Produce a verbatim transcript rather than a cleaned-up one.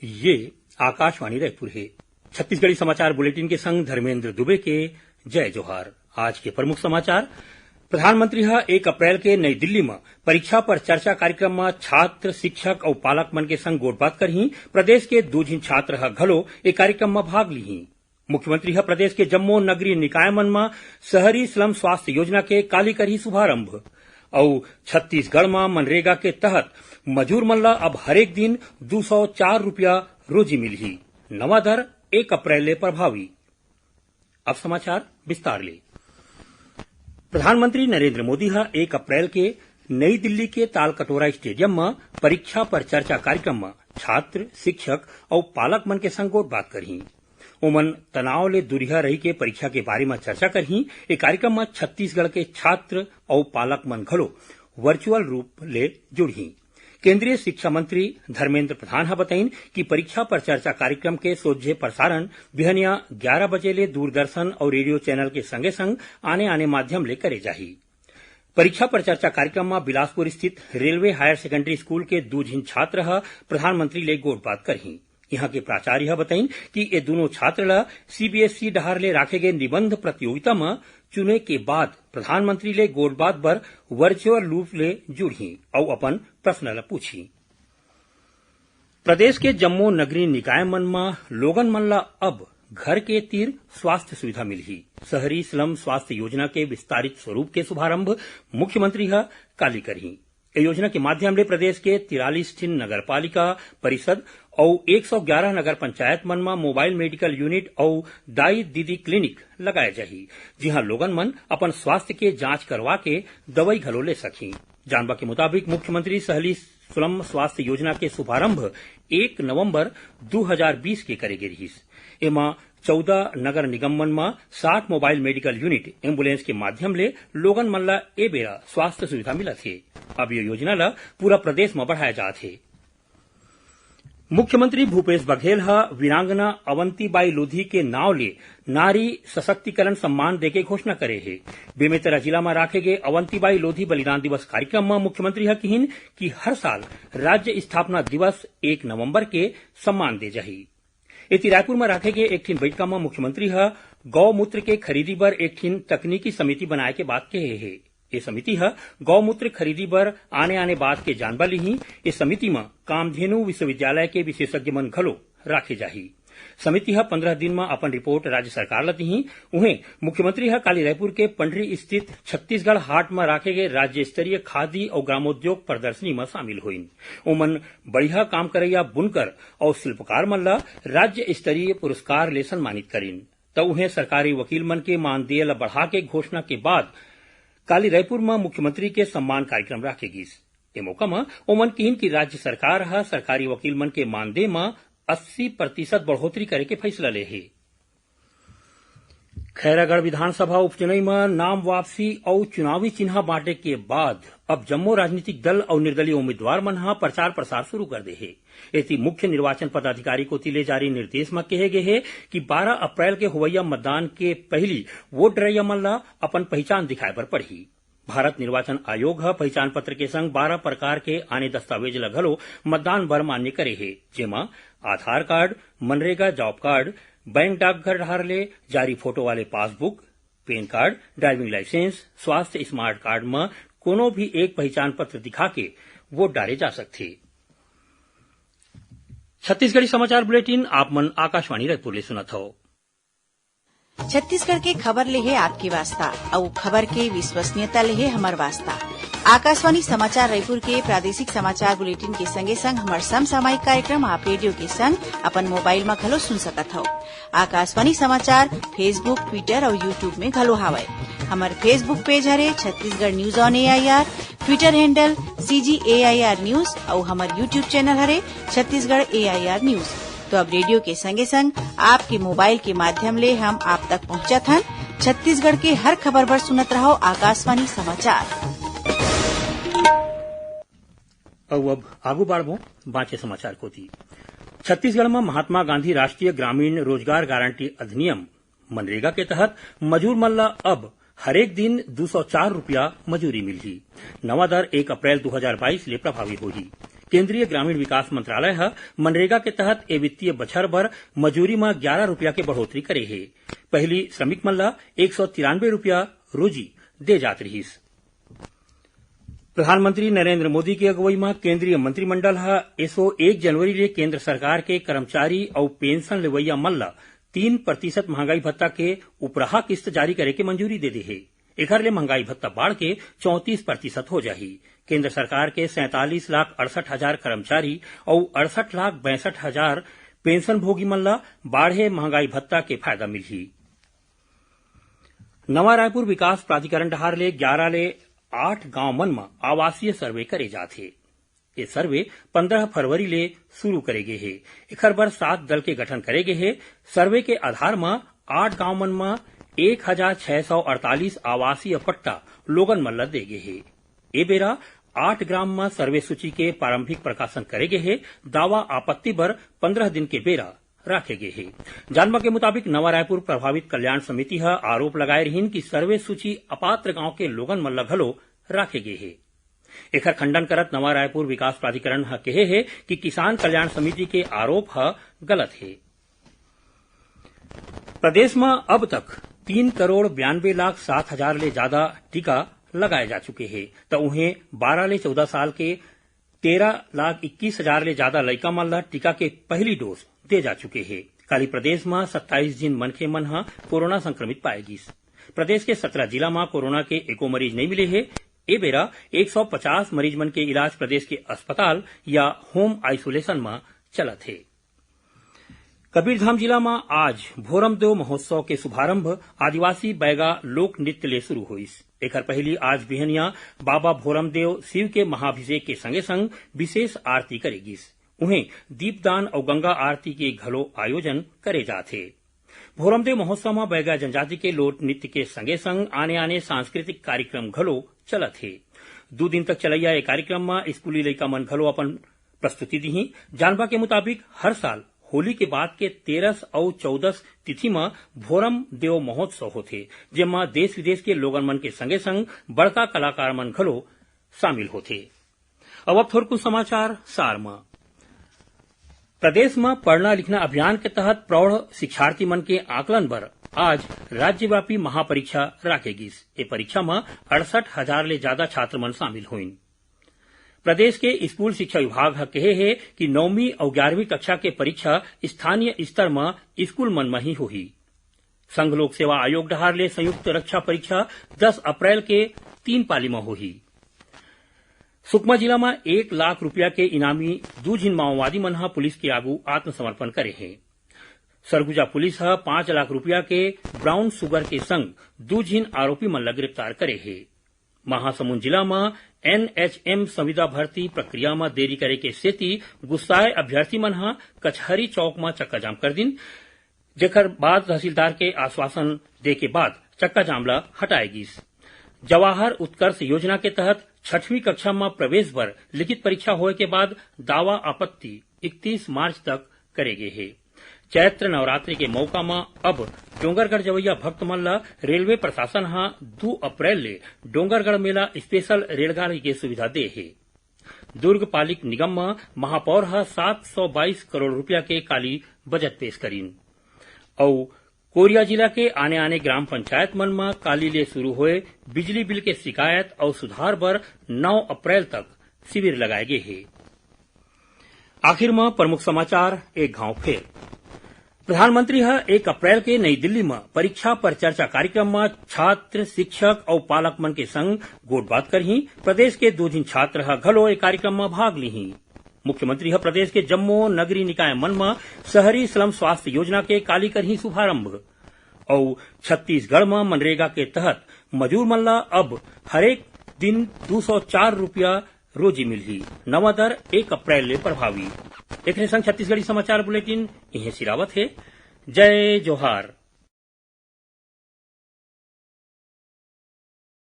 ये आकाशवाणी रायपुर हे। छत्तीसगढ़ी समाचार बुलेटिन के संग धर्मेंद्र दुबे के जय जोहार। आज के प्रमुख समाचार। प्रधानमंत्री ह एक अप्रैल के नई दिल्ली म परीक्षा पर चर्चा कार्यक्रम म छात्र, शिक्षक अउ पालक मन के संग गोठबात करही। प्रदेश के दू झिन छात्र ह घलो ए कार्यक्रम म भाग लिही। मुख्यमंत्री ह प्रदेश के जम्मो नगरीय निकाय मन म शहरी स्लम स्वास्थ्य योजना के काली करही शुभारंभ। अउ छत्तीसगढ़ म मनरेगा के तहत मजूर मन ल अब हरेक दिन दू सौ चार रुपया रोजी मिलही। नवा दर एक अप्रैल ले प्रभावी। अब समाचार विस्तार ले। प्रधानमंत्री नरेंद्र मोदी ह एक अप्रैल के नई दिल्ली के तालकटोरा स्टेडियम म परीक्षा पर चर्चा कार्यक्रम म छात्र, शिक्षक अउ पालक मन के संग गोठबात करही। ओमन तनाव ले दूरिहा रहिके परीक्षा के बारे म चर्चा करही। ए कार्यक्रम म छत्तीसगढ़ के छात्र अउ पालक मन घलो वर्चुअल रूप ले जुड़ही। केंद्रीय शिक्षा मंत्री धर्मेंद्र प्रधान ह बताइन कि परीक्षा पर चर्चा कार्यक्रम के सोझे प्रसारण बिहनिया ग्यारा बजे ले दूरदर्शन अउ रेडियो चैनल के संगे-संग आने-आने माध्यम ले करे जाही। परीक्षा पर चर्चा कार्यक्रम म बिलासपुर स्थित रेलवे हायर सेकेंडरी स्कूल के दू झिन छात्र ह प्रधानमंत्री ले गोठबात करही। इहां के प्राचार्य ह बताइन कि ए दूनों छात्र ल सीबीएसई डहार ले राखे गे निबंध प्रतियोगिता म चुने के बाद प्रधानमंत्री ले गोठबात बर वर्चुअल रूप ले जुड़ही अउ अपन प्रश्न ल पूछही। प्रदेश के जम्मो नगरीय निकाय मन म लोगन मन ल अब घर के तीर स्वास्थ्य सुविधा मिलही। शहरी स्लम स्वास्थ्य योजना के विस्तारित स्वरूप के शुभारंभ मुख्यमंत्री ह काली करही। ए योजना के माध्यम ले प्रदेश के तिरालीस ठिन नगर पालिका परिषद अउ एक सौ ग्यारह नगर पंचायत मन म मोबाइल मेडिकल यूनिट अउ दाई दीदी क्लिनिक लगाए जाही, जिहां लोगन मन अपन स्वास्थ्य के जांच करवा के दवई घलो ले सकही। जानबा के मुताबिक मुख्यमंत्री शहरी स्लम स्वास्थ्य योजना के शुभारंभ एक नवंबर दू हजार बीस के करे गे रिहिस। एमा चौदह नगर निगम मन म साठ मोबाइल मेडिकल यूनिट एम्बुलेंस के माध्यम ले लोगन मन ल ए बेरा स्वास्थ्य सुविधा मिलत हे। अब ये योजना ल पूरा प्रदेश म बढ़ाए जात हे। मुख्यमंत्री भूपेश बघेल ह वीरांगना अवंतीबाई लोधी के नाव ले नारी सशक्तिकरण सम्मान देके घोषणा करे हे। बेमेतरा जिला म राखे गे अवंतीबाई लोधी बलिदान दिवस कार्यक्रम म मुख्यमंत्री ह किहिन कि हर साल राज्य स्थापना दिवस एक नवंबर के सम्मान दे जाही। एती रायपुर म राखे गे एक ठिन बइठका म मुख्यमंत्री ह गौमूत्र के खरीदी बर एक ठिन तकनीकी समिति बनाए के बात कहे हे। ए समिति ह गौमूत्र खरीदी बर आने-आने बात के जानबा लिही। ए समिति म कामधेनु विश्वविद्यालय के विशेषज्ञ मन घलो राखे जाही। समिति ह पंद्रह दिन म अपन रिपोर्ट राज्य सरकार ल दिही। उहें, मुख्यमंत्री ह काली रायपुर के पंडरी स्थित छत्तीसगढ़ हाट म राखे गे राज्य स्तरीय खादी अउ ग्रामोद्योग प्रदर्शनी म शामिल होइन। ओमन बढ़िया काम करइया बुनकर अउ शिल्पकार मन ल राज्य स्तरीय पुरस्कार ले सम्मानित करिन। त उहें, सरकारी वकील मन के मानदेय ल बढ़ा के घोषणा के बाद काली रायपुर म मुख्यमंत्री के सम्मान कार्यक्रम राखे गिस। ए मौका म ओमन किहिन कि राज्य सरकार ह सरकारी वकील मन के मानदेय म अस्सी प्रतिशत बढ़ोतरी करे के फैसला ले हे। खैरागढ़ विधानसभा उपचुनाव म नाम वापसी अउ चुनावी चिन्हा बांटे के बाद अब जम्मो राजनीतिक दल अउ निर्दलीय उम्मीदवार मन ह प्रचार प्रसार शुरू कर दे हे। एती मुख्य निर्वाचन पदाधिकारी कोति ले जारी निर्देश म कहे गे हे कि बारह अप्रैल के होवइया मतदान के पहिली वोट डरइया मन ल अपन पहिचान दिखाए बर पड़ही। भारत निर्वाचन आयोग ह पहिचान पत्र के संग बारह प्रकार के आने दस्तावेज ल घलो मतदान बर मान्य करे हे, जेमा Aadhaar card, MNREGA job card, bank डाकघर डहार ले जारी फोटो वाले passbook, PAN card, driving licence, स्वास्थ्य स्मार्ट कार्ड म कोनो भी एक पहिचान पत्र दिखा के वोट डारे जा सकथे। छत्तीसगढ़ी समाचार बुलेटिन आप मन आकाशवाणी रायपुर ले सुनत हव। छत्तीसगढ़ के खबर ले हे आपके वास्ता, अउ खबर के विश्वसनीयता ले हे हमर वास्ता। आकाशवाणी समाचार रायपुर के प्रादेशिक समाचार बुलेटिन के संगे संग हमर समसामयिक कार्यक्रम आप रेडियो के संग अपन मोबाइल म घलो सुन सकत हव। आकाशवाणी समाचार Facebook, Twitter अउ YouTube में घलो हावय। हमर Facebook पेज हरे Chhattisgarh news on AIR, Twitter handle CG AIR news अउ हमर YouTube चैनल हरे छत्तीसगढ़ एआईआर न्यूज। तो अब रेडियो के संगे संग आपके मोबाइल के माध्यम ले हम आप तक पहुंचत हन। छत्तीसगढ़ के हर खबर बर सुनत रहव आकाशवाणी समाचार। अउ अब आगू बाढ़बो बांचे समाचार कोति। छत्तीसगढ़ म महात्मा गांधी राष्ट्रीय ग्रामीण रोजगार गारंटी अधिनियम, मनरेगा के तहत मजूर मन ल अब हरेक दिन दू सौ चार रुपया मजूरी मिलही। नवा दर एक अप्रैल दू हजार बाईस ले प्रभावी होही। केंद्रीय ग्रामीण विकास मंत्रालय ह मनरेगा के तहत ए वित्तीय बछर बर मजूरी म ग्यारा रुपया के बढ़ोतरी करे हे। पहिली श्रमिक मन ल एक सौ तिरानबे रुपया रोजी दे जात रिहिस। प्रधानमंत्री नरेंद्र मोदी के अगुवई म केंद्रीय मंत्रिमंडल ह एसो एक जनवरी ले केंद्र सरकार के कर्मचारी अउ पेंशन लेवइया मन ल तीन प्रतिशत महंगाई भत्ता के उपराहा किस्त जारी करे के मंजूरी दे दे हे। एखर ले महंगाई भत्ता बाढ़ के चौंतीस प्रतिशत हो जाही। केंद्र सरकार के सैंतालीस लाख अड़सठ हजार कर्मचारी अउ अड़सठ लाख बैसठ हजार पेंशन भोगी मन ल बाढ़े महंगाई भत्ता के फायदा मिलही। नवा रायपुर विकास प्राधिकरण डहार ले ग्यारा ले आठ गांव मन म आवासीय सर्वे करे जात हे। ये सर्वे पंद्रह फरवरी ले शुरू करे गे हे। एखर बर सात दल के गठन करे गे हे। सर्वे के आधार म आठ गांव मन म एक हजार छह सौ अड़तालीस आवासीय पट्टा लोगन मन ल दे गे हे। ए बेरा आठ ग्राम म सर्वे सूची के प्रारंभिक प्रकाशन करे गे हे। दावा आपत्ति बर पंद्रह दिन के बेरा राखे गे हे। जानबा के मुताबिक, नवा रायपुर प्रभावित कल्याण समिति ह आरोप लगाए रहिन कि सर्वे सूची अपात्र गांव के लोगन मन ल घलो राखे गे हे। एखर खंडन करत नवा रायपुर विकास प्राधिकरण ह केहे हे कि किसान कल्याण समिति के आरोप ह गलत हे। प्रदेश म अब तक तीन करोड़ बयानबे लाख सात हजार ले जादा टीका लगाए जा चुके हे, त उहें बारह ले चौदह साल के तेरह लाख इक्कीस हजार ले जादा लइका मन ल टीका के पहली डोज दे जा चुके हे। काली प्रदेश म सत्ताईस झिन मनखे मन ह कोरोना संक्रमित पाए गिस। प्रदेश के सत्रह जिला म कोरोना के एको मरीज नइ मिले हे। ए बेरा एक सौ पचास मरीज मन के इलाज प्रदेश के अस्पताल या होम आइसोलेशन म चलत हे। कबीरधाम जिला म आज भोरमदेव महोत्सव के शुभारंभ आदिवासी बैगा लोक नृत्य ले शुरू होइस। एखर पहिली आज बिहनिया बाबा भोरमदेव शिव के महाअभिषेक के संगे संग विशेष आरती करे गिस। उहें, दीपदान अउ गंगा आरती के घलो आयोजन करे जात हे। भोरमदेव महोत्सव म बैगा जनजाति के लोक नृत्य के संगे संग आने-आने सांस्कृतिक कार्यक्रम घलो चलत हे। दू दिन तक चलइया ए कार्यक्रम म स्कूली लइका मन घलो अपन प्रस्तुति दिही। जानबा के मुताबिक, हर साल होली के बाद के तेरस अउ चौदस तिथि म भोरमदेव महोत्सव होथे, जेमा देश-विदेश के लोगन मन के संगे संग बड़का कलाकार मन घलो शामिल होथे। अब, अब थोरकुन समाचार सार म। प्रदेश म पढ़ना लिखना अभियान के तहत प्रौढ़ शिक्षार्थी मन के आकलन बर आज राज्यव्यापी महापरीक्षा राखे गिस। ए परीक्षा म अड़सठ हजार ले जादा छात्र मन शामिल होइन। प्रदेश के स्कूल शिक्षा विभाग ह केहे हे कि नौवीं अउ ग्यारहवीं कक्षा के परीक्षा स्थानीय स्तर म स्कूल मन म ही होही। संघ लोक सेवा आयोग डहार ले संयुक्त रक्षा परीक्षा दस अप्रैल के तीन पाली म होही। सुकमा जिला म एक लाख रुपया के इनामी दू झिन माओवादी मन ह पुलिस के आगू आत्मसमर्पण करे हे। सरगुजा पुलिस ह पांच लाख रुपया के ब्राउन शुगर के संग दू झिन आरोपी मन ल गिरफ्तार करे हे। महासमुंद जिला म एनएचएम संविदा भर्ती प्रक्रिया म देरी करे के सेती गुस्साए अभ्यर्थी मन ह कचहरी चौक म चक्काजाम कर दिन, जेकर बाद तहसीलदार के आश्वासन दे के बाद चक्काजाम ल हटाए गिस। जवाहर उत्कर्ष योजना के तहत छठवीं कक्षा म प्रवेश बर लिखित परीक्षा होए के बाद दावा आपत्ति इकतीस मार्च तक करे गे हे। चैत्र नवरात्रि के मौका म अब डोंगरगढ़ जवइया भक्त मन ल रेलवे प्रशासन ह दू अप्रैल ले डोंगरगढ़ मेला स्पेशल रेलगाड़ी के सुविधा दे हे। दुर्ग पालिक निगम म महापौर ह सात सौ बाईस करोड़ रुपया के काली बजट पेश करिन। अउ कोरिया जिला के आने-आने ग्राम पंचायत मन म काली ले शुरू होए बिजली बिल के शिकायत अउ सुधार बर नौ अप्रैल तक शिविर लगाए गे हे। आखिर म प्रमुख समाचार एक घाव फेर। प्रधानमंत्री ह एक अप्रैल के नई दिल्ली म परीक्षा पर चर्चा कार्यक्रम म छात्र, शिक्षक अउ पालक मन के संग गोठबात करही। प्रदेश के दू झिन छात्र ह घलो ए कार्यक्रम म भाग लिही। मुख्यमंत्री ह प्रदेश के जम्मो नगरीय निकाय मन म शहरी स्लम स्वास्थ्य योजना के काली करही शुभारंभ। अउ छत्तीसगढ़ म मनरेगा के तहत मजूर मन ल अब हरेक दिन दू सौ चार रुपया रोजी मिलही। नवा दर एक अप्रैल ले प्रभावी। एकरे संग छत्तीसगढ़ी समाचार बुलेटिन इहें सिरावत हे। जय जोहार।